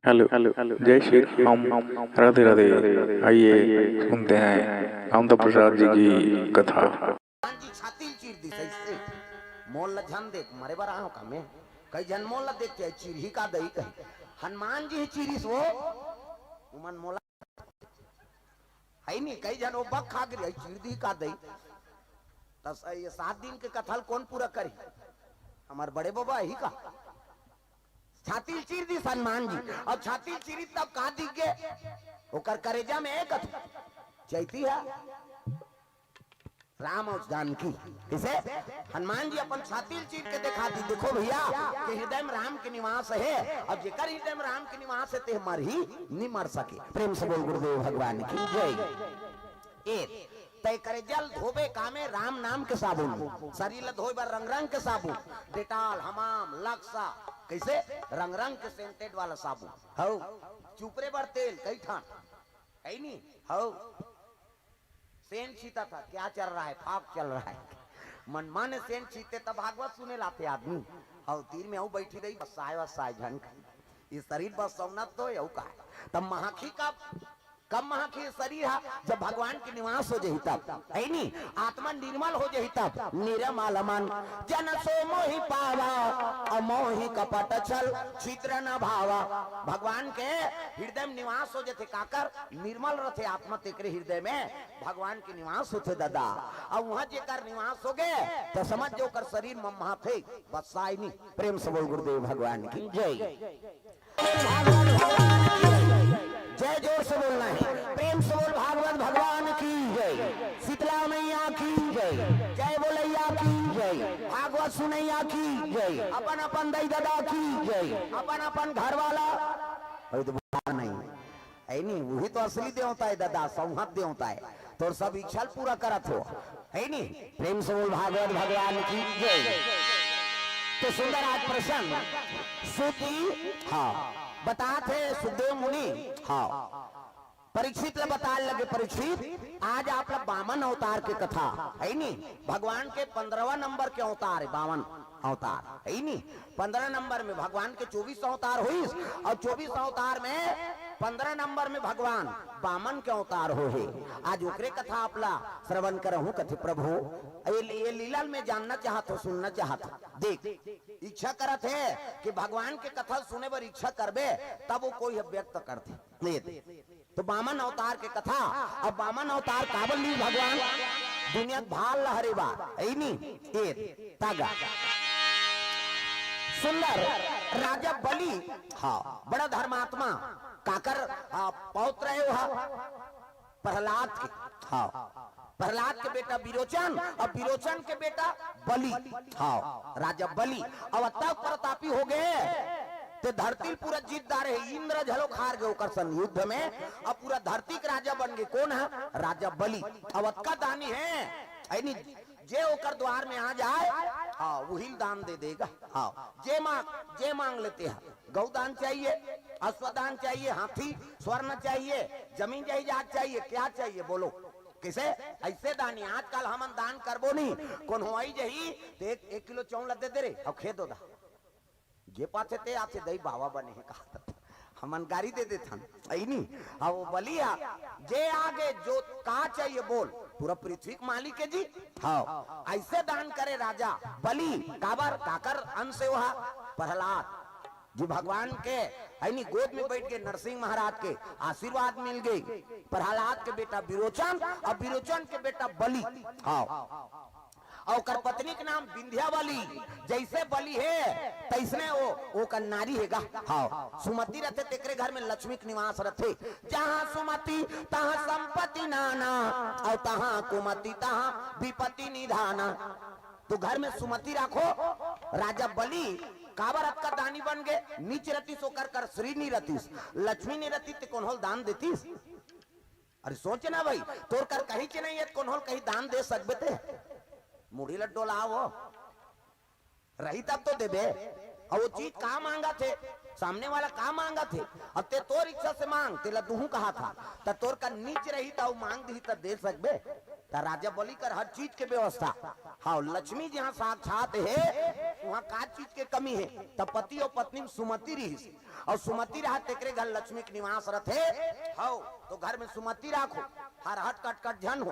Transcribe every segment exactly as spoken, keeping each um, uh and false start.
Hello, hello, जय श्री राम, राधे राधे। आइए, सुनते हैं कामता प्रसाद जी की कथा। हनुमान जी छाती ल चीर दिस अइसे, मोल ल झन देख, मरे बर आंव का मैं? कई झन मोल ल देख के चीरही का दई कही। हनुमान जी ही चीरिस वो, उमन मोला है नहीं, कई झन वो बक खा गिर, चीर दी का दई। त स-, ये सात दिन के कथा ल कौन पूरा करी? हमार बड़े बाबा ही का? छाती ल चीर दिस हनुमान जी। अब छाती ल चीरी तब का दिख गे? ओकर करेजा में एक अथु चैती है, राम अउ जानकी। किसे? हनुमान जी अपन छाती ल चीर के देखा दी, देखो भैया, के हृदय में राम के निवास है। अब जेकर हृदय में राम के निवास है, ते मरही, नी मर सके। प्रेम से बोल गुरुदेव भगवान की जय। ए, तय करे जल धोबे कामे राम नाम के साबुन, शरीर ल धोए बर रंग रंग के साबुन, डेटॉल, हमाम, लक्सा, कैसे रंग रंग के सेंटेड वाला साबुन, हौ, चुपरे बर तेल, कई ठान, कई नी, हौ, सेंट छीता था, क्या चल रहा है, फाग चल रहा है, मन माने सेंट छीते तब भागवत सुने लाते आदमी, हौ, तीर में हौ बैठी रही, बस आए, बस आए झन, ये शरीर बस सौनत तो यौ का है, तब महाखी का कब महक हे शरीर हा? जब भगवान के निवास हो जही तब, है नी? आत्मा निर्मल हो जही तब। निरमल मन जन सो मोहि पावा, अमोहि कपट छल छिद्र न भावा। भगवान के हृदय में निवास हो जथे, काकर निर्मल रथे आत्मा, तेकरे हृदय में भगवान के निवास होथे दादा। अउ उहाँ जेकर निवास हो गे, त समझ जो ओकर शरीर ममहाथे, बस साय नी। प्रेम से बोल गुरुदेव भगवान की जय। जय जोर से बोलना है, प्रेम से बोल भागवत भगवान की जय, शीतला मैया की जय, जय बोलैया की जय, भागवत सुनैया की जय, अपन अपन दाई ददा की जय, अपन अपन घर वाला। अरे तो बुखार नहीं है, नहीं, वही तो असली देवता है दादा, सौंहत देवता है। तोर सब इच्छा ल पूरा करत हो, है नी? प्रेम से बोल भागवत भगवान की जय। तो सुंदर आज प्रसंग सुत जी, हाँ, बतात हे सुखदेव मुनि, हाँ, परीक्षित ल बताए लगे, परीक्षित, आज आप ल बामन अवतार के कथा, है नी? भगवान के पंद्रहवाँ नंबर के अवतार है बामन अवतार, है नी? पंद्रह नंबर में भगवान के चौबीस अवतार होइस, अउ चौबीस अवतार में पंद्रह नंबर में भगवान बामन के अवतार हो हे। आज ओकरे कथा आपला श्रवण करहूं, कथे प्रभु, ये, ये लीला में जानना चाहत हो, सुनना चाहत हो। देख, इच्छा करत हे कि भगवान के कथा सुने बर इच्छा करबे, तब वो कोई व्यक्त करथे। ये तो बामन अवतार के कथा। अब बामन अवतार काबर ली भगवान? दुनिया के भार ल हरे बा, है नी? ए, तागा। सुंदर राजा बलि, हाँ, बड़ा धर्मात्मा, काकर, आ, पौत्र हे वह प्रहलाद के, हाँ, प्रहलाद के बेटा विरोचन अउ विरोचन के बेटा बलि, हाँ, राजा बलि। अब अतक प्रतापी हो गे, ते धरती ल पूरा जीत डारे हे, इंद्र घलो हार गे ओकर संग युद्ध में, अउ पूरा धरती के राजा बन गे। कोन हे? राजा बलि। अब अतका दानी हे, है नी, जे ओकर द्वार में आ जाए, हाँ, वही ल दान दे देगा। हाँ, जे मांग, जे मांग लेते हैं, गौ दान चाहिए, अश्व दान चाहिए, हाथी, स्वर्ण चाहिए, जमीन जायदाद चाहिए, क्या चाहिए बोलो? किसे? ऐसे दानी। आजकल हमन दान करबो नहीं, कोनो आई जही, तो एक, एक किलो चाउर दे दे रे, अब खेत होता। जे पाथे ते आथे, दई बावा बने हे कहा। हमन गारी दे देथन, ऐ नी? अब वो बलि हा, जे आगे जो का चाहिए बोल, पूरा पृथ्वी के मालिक हे जी। हाँ, ऐसे दान करे राजा बलि, काबर, काकर अंश हे वह? प्रहलाद जी भगवान के, है नी, गोद में बैठ के नरसिंह महाराज के आशीर्वाद मिल गे। प्रहलाद के बेटा विरोचन अउ विरोचन के बेटा बलि। हाँ, अउ ओकर पत्नी के नाम विंध्यावली। जैसे बलि हे, तैसने वो, ओकर नारी हे गा। हाँ, सुमति रथे, तेकरे घर में लक्ष्मी के निवास रथे। जहाँ सुमति, तहाँ संपत्ति नाना, अउ तहाँ कुमति, तहाँ विपत्ति निधाना। तो घर में सुमति राखो। राजा बलि काबर अतका दानी बन गे? नीच रतिस, ओकर कर श्री नी रतिस, लक्ष्मी नी रतिस, ते कोन्हो ल दान देतिस? अरे सोच ना भाई, तोर कर कहीं च नहीं हे, कोन्हो ल कहीं दान दे सकबे ते? मुड़ी ल डोलाव, रही तब तो देबे। अउ वो चीज का मांगत हे? सामने वाला का मांगत हे, अब ते तोर इच्छा से मांग, तेला दुहूं कहा था, त तोर का नीच रही त अउ मांग दिही त दे सकबे? त राजा बलि कर हर चीज के व्यवस्था। हव, लक्ष्मी जहां साक्षात हे, वहां का चीज के कमी हे? त पति अउ पत्नी में सुमति रहिस, अउ सुमति रहा तेकरे घर लक्ष्मी के निवास रथे। हव, तो घर में सुमति राखो, हर हट कट कट झन हो,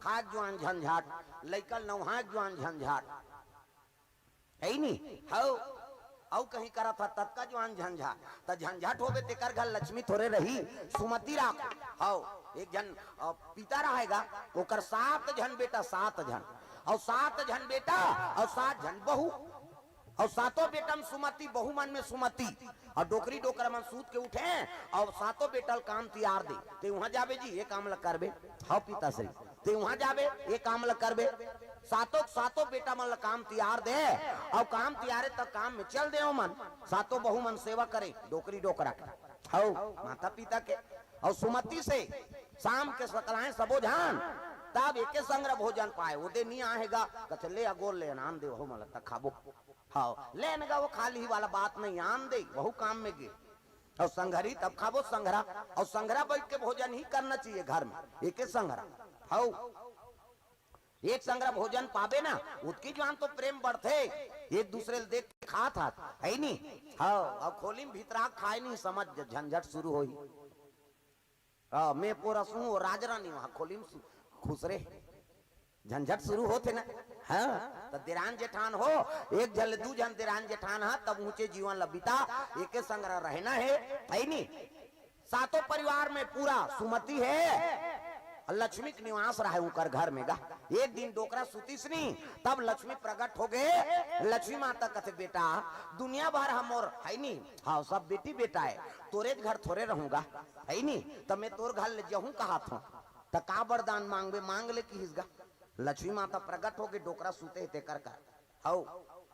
खाए के जुआन झंझाट, लइका नवहाए के जुआन झंझाट, है नी? हव, अउ कहीं करत ह ततका जुआन झंझाट, त झंझट होबे तेकर घर लक्ष्मी थोरे रही, सुमति राखो। हव, एक झन अ, पिता रहेगा, ओकर सात झन बेटा, सात झन, अउ सात झन बेटा, अउ सात झन बहू, अउ सातों बेटा में सुमति, बहू मन में सुमति, अउ डोकरी डोकरा मन सूत के उठे, अउ सातों बेटा ल काम तियार दे, ते उहां जाबे जी, ये काम ल करबे, हव पिताश्री, ते उहां जाबे, ये काम ल करबे, सातों, सातों बेटा मन ल काम तियार दे, अउ काम तियारे त काम में चल दे ओमन, सातों बहू मन सेवा करे, डोकरी डोकरा के, हव, माता पिता के, अउ सुमति से शाम के सकलाएं सबो झन, तब एके संग भोजन पाए, ओदे नी आहे गा, कथे ले अगोर ले आन दे, ओहू मन ल त खाबो, हव, ले न गा, वो खाली वाला बात नहीं, आन दे, वहू काम में गे, अउ संघरी तब खाबो संघरा, अउ संघरा बैठ के भोजन ही करना चाहिए घर में, एके संघरा, हव। एक संघरा भोजन पाबे ना, ओतकी जुआन तो प्रेम बढ़थे, एक दूसरे ल देख के खात हात, है नी? हव, अउ खोली में भीतरा खाए नहीं, समझ झंझट शुरू होही। हव, मैं पोरसहूं, वो राजरानी वहां खोली में सु-, खुसरे। झंझट शुरू होथे ना। हव, त देरान जेठान हो, एक झन ले दू झन देरान जेठान ह, तब ऊंचे जीवन ल बिता, एके संघरा रहना हे, है नी? सातों परिवार में पूरा सुमति हे, लक्ष्मी के निवास रहे उंकर घर में गा। एक दिन डोकरा सुतिस नी, तब लक्ष्मी प्रगट हो गे। लक्ष्मी माता कथे, "बेटा, दुनिया भर ह मोर है नी, हव, सब बेटी बेटा हे, तोरेच घर थोरे रहूं गा, है नी, त मैं तोर घर ले जहूं कहत हंव, त का बरदान मांगबे, मांग ले," किहिस गा। लक्ष्मी माता प्रगट हो गे, डोकरा सुते हे तेकर का हव,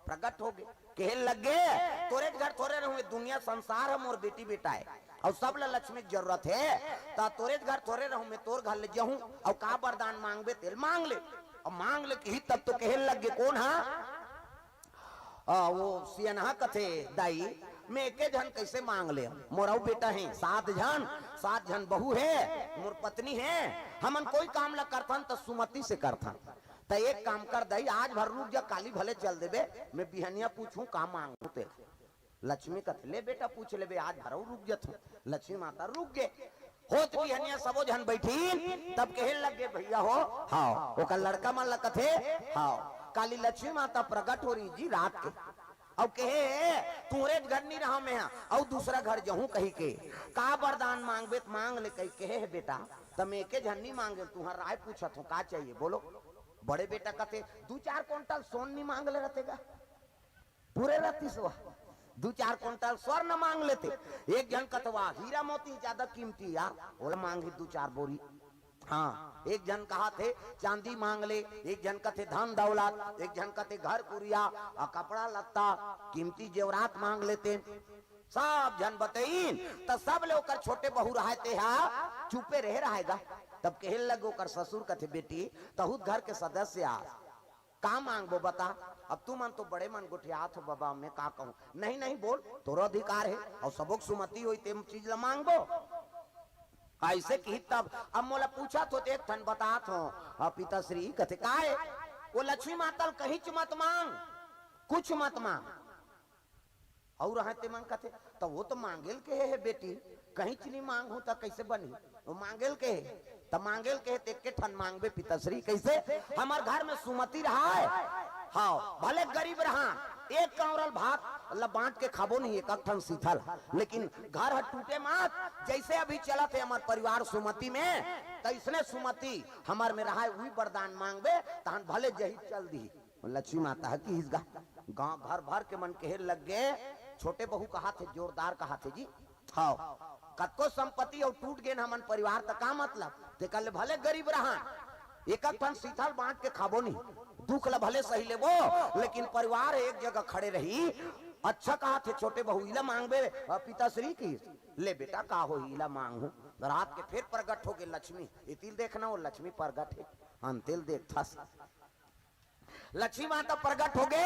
प्रगट हो गे, कहे लग गे, "तोरेच घर थोरे रहूं, ये दुनिया संसार ह मोर बेटी बेटा हे, अउ सब ल लक्ष्मी के जरूरत हे, त तोरेच घर थोरे रहूं, मैं तोर घर ले जहूं, अउ का बरदान मांगबे तेल मांग ले, अउ मांग ले," किही तब तो कहे लग गे, कोन हा? अ, वो सियनहा कथे, "दाई, मैं एके झन कइसे मांग ले? मोर अउ बेटा हे, सात झन, सात झन बहू हे, मोर पत्नी हे, हमन कोई काम ल करथन त सुमति से करथन।" त एक काम कर दई, आज भर रुक जा, काली भले चल देबे, मैं बिहनिया पूछूं का मांगू ते। लक्ष्मी कथे, "ले बेटा, पूछ लेबे, आज भर अउ रुक जथूं।" लक्ष्मी माता रुक गे। होत बिहनिया सबो झन बैठिन, तब कहे लग गे, "भैया हो, हव।" ओकर लड़का मन ल कथे, "हव।" काली लक्ष्मी माता प्रगट हो रही जी रात के, अउ कहे, "तुंहरे घर नी रहंव मैं, अउ दूसरा घर जहूं," कहि के, "का बरदान मांगबे त मांग ले," कहि कहे हे बेटा। त मैं एके झन नी मांगे, तुंहर राय पूछत हंव, का चाहिए बोलो? बड़े बेटा कथे, "दू चार कुंटल सोन नी मांग ले रहते गा, पूरे रहती सो दू चार कुंटल स्वर्ण मांग लेते।" एक झन कथे, "वाह, हीरा मोती ज्यादा कीमती यार, ओला मांगही दू चार बोरी।" हां, एक झन कहाथे, "चांदी मांग ले," एक झन कथे, "धन दौलत," एक झन कथे, "घर कुरिया, अ, कपड़ा लत्ता, कीमती जेवरात मांग लेते।" सब झन बतइन, त सब ले ओकर छोटे बहू रहय, तेहा चुपे रहे रहय गा। तब कहे लग ओकर ससुर कथे, "बेटी, तहूं घर के सदस्य आस, का मांगबो बता? अब तुमन तो बड़े मन गोठियात हो बबा, मैं का कहूं?" "नहीं, नहीं, बोल, तोरो अधिकार हे, अउ सबो के सुमति होही, ते चीज ल मांगबो।" अइसे किही तब, "अब मोला पूछत हो त एक ठन बतात हंव, अ, पिताश्री," कथे, "का हे?" "वो लक्ष्मी माता ल कहींच मत मांग, कुछ मत मांग।" अउ रहय ते मन कथे, "त वो तो मांगे ल कहे हे बेटी, कहींच नी मांगहूं त कइसे बनही? वो मांगे ल कहे हे, त मांगे ल कहे हे त एके ठन मांगबे पिताश्री।" "कइसे?" "हमर घर में सुमति रहय, हव, भले गरीब रहन, एक कांवरा ल भात ल बांट के खाबो नहीं, एक ठन सीथल, लेकिन घर ह टूटे मत, जइसे अभी चलत हे हमर परिवार सुमति में, तइसने सुमति हमर में रहय, उही बरदान मांगबे, तहन भले जही चल दिही।" लक्ष्मी माता ह किहिस गा, गांव घर भर के मन कहे लग गे, "छोटे बहू कहाथे, जोरदार कहाथे जी।" हव, "कतको संपत्ति अउ टूट गेन हमन परिवार त का मतलब? तेकर ले भले गरीब रहन, एक ठन सीथल बांट के खाबो नहीं, दुख ल भले सही लेबो, लेकिन परिवार एक जगह खड़े रही।" "अच्छा कहाथे छोटे बहू, इला मांगबे, अ, पिताश्री?" किहिस। "ले बेटा, का होही, इला मांगहूं।" रात के फेर प्रगट हो गे लक्ष्मी, "एती ल देखना, वो लक्ष्मी प्रगट हे, अंते ल देखथस।" लक्ष्मी माता प्रगट हो गे,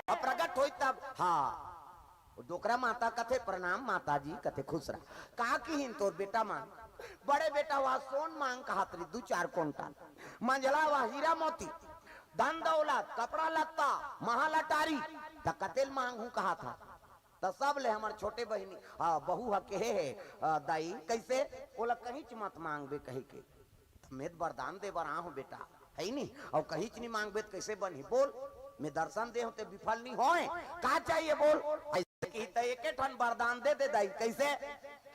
अउ प्रगट होइस तब, हां, डोकरा माता कथे, "प्रणाम माता जी।" कथे, "खुश रह।" का किहिन तोर बेटा मन? बड़े बेटा वा सोन मांग कहत रही, दू चार कुंटल। मंझला वा हीरा मोती, धन दौलत, कपड़ा लत्ता, महल अटारी, त कतेल मांगहूं कहत हा। त सब ले हमर छोटे बहिनी, आ, बहू ह केहे हे, आ, दाई, कइसे? ओला कहींच मत मांगबे कहिके। त में त वरदान दे बर आहूं बेटा, हइ नी? अउ कहींच नी मांगबे त कइसे बनही? बोल, में दर्शन दे हूं ते विफल नी होय, का चाहिए बोल? अइसे किही त एके ठन वरदान दे दे दाई, कइसे?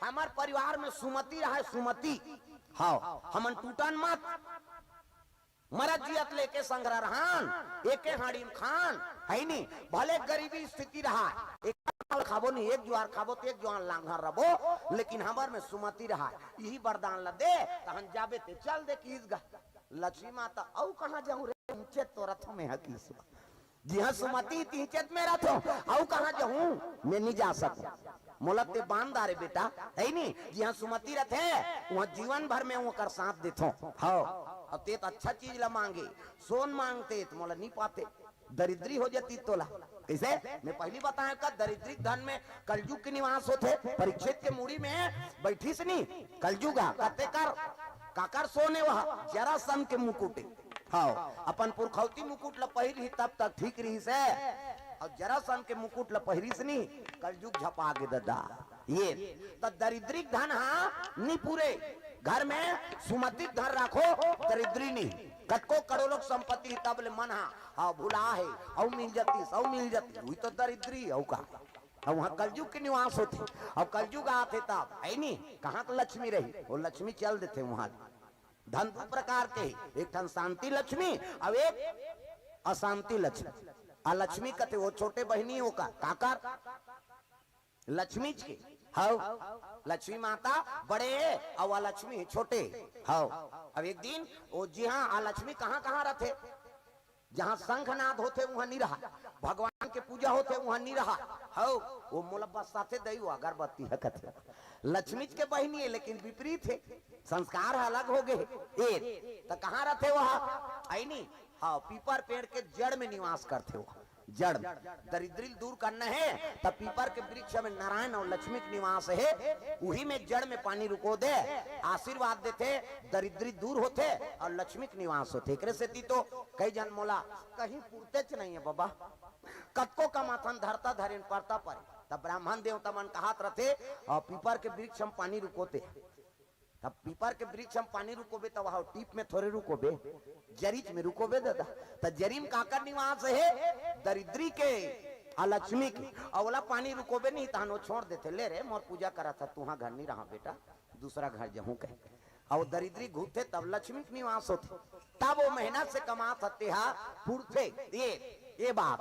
हमर परिवार में सुमति रहय, सुमति। हव, हमन टूटन मत। मरत जियत ले एके संघरा रहन, एके हाड़ी म खान, हइ नी? भले गरीबी स्थिति रहय, एक चावल खाबो नी, एक जुआर खाबो त एक जुआर लांघर रबो, लेकिन हमर में सुमति रहय। इही वरदान ल दे, तहन जाबे ते चल दे किहिस गा। लक्ष्मी माता, अउ कहां जाहूं रे, इहिंचे तो रथों में ह किहिस। जिहां सुमति तिहिंचे त में रथों, अउ कहां जाहूं, में नी जा सकूं। मोला ते बांध डारे बेटा, हइ नी? जिहां सुमति रथे, उहां जीवन भर में ओकर साथ देथों। हव, अब ते त अच्छा चीज ल मांगे, सोन मांगते त मोला नी पाते, दरिद्री हो जाती तोला। कइसे? में पहिली बताएंव का दरिद्री के धन में कलजुग के निवास होथे। परीक्षित के मुड़ी में बइठिस नी कलजुग ह, कते कर, काकर सोन ए वह? जरासंध के मुकुट ए। हव, अपन पुरखौती मुकुट ल पहिरही तब तक ठीक रहिस हे। अउ जरासंध के मुकुट ल पहिरिस नी, कलजुग झपा गे ददा। ये त दरिद्री के धन हा नी पुरे। घर में सुमति के धन राखो, दरिद्री नी। कतको करोड़ों के संपत्ति हे तब ले मन हा, हव, भुला हे, अउ मिल जातिस, अउ मिल जातिस, उही तो दरिद्री, अउ का? अउ उहां कलजुग के निवास होथे, अउ कलजुग आथे तब, हइ नी? कहां के लक्ष्मी रही? ओ लक्ष्मी चल देथे उहां। धन दू प्रकार के हे, एक ठन शांति लक्ष्मी अउ एक अशांति लक्ष्मी। अलक्ष्मी कथे ओ छोटे बहिनी ओकर, काकर? लक्ष्मीच के। हव, लक्ष्मी माता बड़े हे अउ अलक्ष्मी छोटे। हव, अब एक दिन ओ जिहां अलक्ष्मी कहां कहां रथे? जहां शंखनाद होथे उहां नी रहय, भगवान के पूजा होथे उहां नी रहय। हव, ओ मोला बरसाथे दई, ओ अगरबत्ती ह कथे। लक्ष्मीच के बहिनी हे लेकिन विपरीत हे, संस्कार ह अलग हो गे हे। ए, त कहां रथे वह? हइ नी? हव, पीपर पेड़ के जड़ में निवास करथे वह। जड़ में। दरिद्री ल दूर करना हे, त पीपर के वृक्ष में नारायण अउ लक्ष्मी के निवास हे, उही में जड़ में पानी रुको दे, आशीर्वाद देथे, दरिद्री दूर होथे अउ लक्ष्मी के निवास होथे। एकरे सेती तो कई झन मोला कहीं पुरतेच नइ हे बबा, कतको कमाथन धरता धरेन परता परे। त ब्राह्मण देवता मन कहत रथे, अ, पीपर के वृक्ष म पानी रुकोते। त पीपर के वृक्ष म पानी रुकोबे त वहां टीप में थोरे रुकोबे, जरीच में रुकोबे ददा। त जरी म काकर निवास हे? दरिद्री के, अलक्ष्मी के। अउ ओला पानी रुकोबे नहीं तहन ओ छोड़ देथे, "ले रे, मोर पूजा करत ह, तुहां घर नहीं रहा बेटा, दूसरा घर जहूं," कहे। अउ दरिद्री घूमथे तब लक्ष्मी के निवास होथे, तब ओ मेहनत से कमात ह तेहा पुरथे। ये, ये बात।